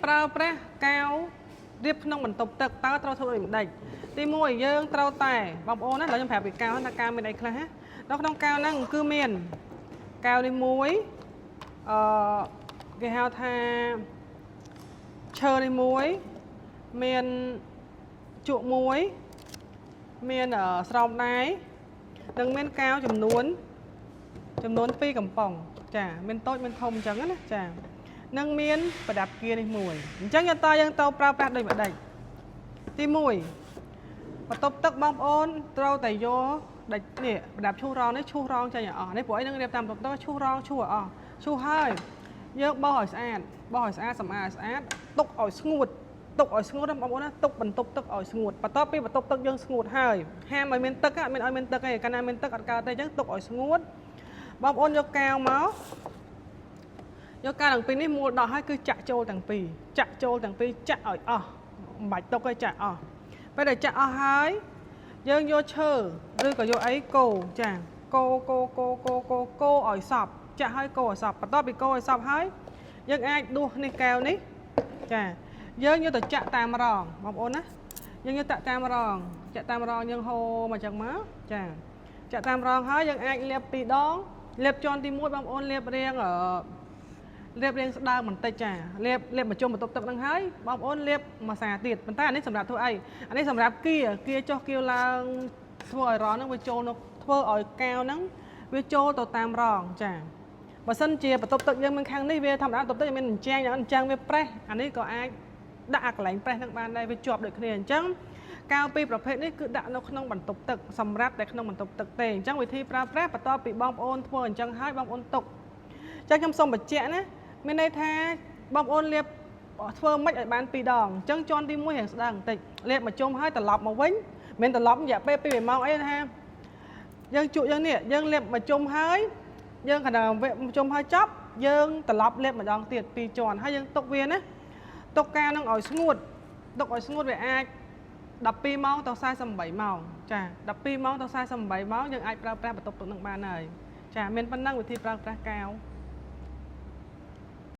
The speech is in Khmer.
ប្រើប្រាស់កាវរៀបក្នុងបន្ទប់ទឹកតើត្រូវធ្វើដូចម្ដេចទី1យើងត្រូវតែបងប្អូនណាឥឡូវខ្ញុំប្រាប់ពីកាវថាកាវមានអីខ្លះណានៅក្នុងកាវហ្នឹងគឺមានកែវនេះមួយអឺគេហៅថាឈើនេះមួយមានជក់មួយមានស្រោមដៃនិងមានកែវចំនួន2កំប៉ុងចាមានតូចមានធំអញ្ចឹងណាចានិងមានប្រដាប់គៀនេះមួយអញ្ចឹងយើងតយើងទៅប្រើប្រាស់ដូចម្ដេចទី1បន្ទប់ទឹកបងប្អូនត្រូវតែយកដាច់នេះប្រដាប់ឈូសរងនេះឈូសរងចេញឲ្យអស់នេះព្រោះអីនឹងរៀបតាមបន្ទប់ទឹកឈូសរងឈូសឲ្យអស់ឈូសហើយយើងបោសឲ្យស្អាតបោសឲ្យស្អាតសម្អាតឲ្យស្អាតទុកឲ្យស្ងួតទុកឲ្យស្ងួតណាបងប្អូនណាទុកបន្ទប់ទឹកឲ្យស្ងួតបន្ទាប់ពីបន្ទប់ទឹកយើងស្ងួតហើយហាមឲ្យមានទឹកអត់មានឲ្យមានទឹកទេកាលណាមានទឹកអត់កើតទេអញ្ចឹងទុកឲ្យស្ងួតបងប្អូនយកកាវមកយកកាវទាំងពីរនេះមួលដោះហើយគឺចាក់ចូលទាំងពីរចាក់ចូលទាំងពីរចាក់ឲ្យអស់មិនបាច់ទុកទេចាក់អស់ពេលដែលចាក់អស់ហើយយើងយកឈើឬក៏យកអីកូរចាកូរកូរកូរកូរកូរកូរឲ្យសព្វចាក់ឲ្យកូរឲ្យសព្វបន្ទាប់ពីកូរឲ្យសព្វហើយយើងអាចដួសនេះកែវនេះចាយើងយកទៅចាក់តាមរងបងប្អូនណាយើងយកតាក់តាមរងចាក់តាមរងយើងហូរមកចឹងមកចាចាក់តាមរងហើយយើងអាចលាបពីរដងលាបជាន់ទី1បងប្អូនលាបរៀងអឺលាបរៀងស្ដើងបន្តិចចាលាបលាបមកជុំបន្ទប់ទឹកហ្នឹងហើយបងប្អូនលាបមួយសាទៀតប៉ុន្តែអានេះសម្រាប់ធ្វើអីអានេះសម្រាប់គៀគៀចុះគៀឡើងធ្វើឲ្យរងហ្នឹងវាចូលនៅធ្វើឲ្យកែវហ្នឹងវាចូលទៅតាមរងចាបើសិនជាបន្ទប់ទឹកយើងមិនខាងនេះវាធម្មតាបន្ទប់ទឹកមានអញ្ចឹងយ៉ាងអញ្ចឹងវាប្រេះអានេះក៏អាចដាក់អាកន្លែងប្រេះហ្នឹងបានដែរវាជាប់ដូចគ្នាអញ្ចឹងកៅពីរប្រភេទនេះគឺដាក់នៅក្នុងបន្ទប់ទឹកសម្រាប់តែក្នុងបន្ទប់ទឹកទេអញ្ចឹងវិធីប្រើប្រាស់បន្ទាប់ពីបងប្អូនធ្វើអញ្ចឹងហើយបងប្អូនទុកអញ្ចឹងខ្ញុំសូមបញ្ជាក់ណាមានន័យថាបងប្អូនលាបធ្វើម៉េចឲ្យបានពីរដងអញ្ចឹងជាន់ទី1រៀងស្ដើងបន្តិចលាបមកជុំហើយត្រឡប់មកវិញមិនត្រឡប់រយៈពេល2ម៉ោងអីថាយើងជក់យើងនេះយើងលាបមកជុំហើយយើងកណ្ដាលមកជុំហើយចប់យើងត្រឡប់លាបម្ដងទៀតពីរជាន់ហើយយើងទុកវាណាទុកការនឹងឲ្យស្ងួតទុកឲ្យស្ងួតវាអាច12ម៉ោងទៅ48ម៉ោងចា12ម៉ោងទៅ48ម៉ោងយើងអាចប្រើប្រាស់បន្ទប់ទឹកនឹងបានហើយចាមានប៉ុណ្ណឹងវិធីប្រើប្រាស់កាវ។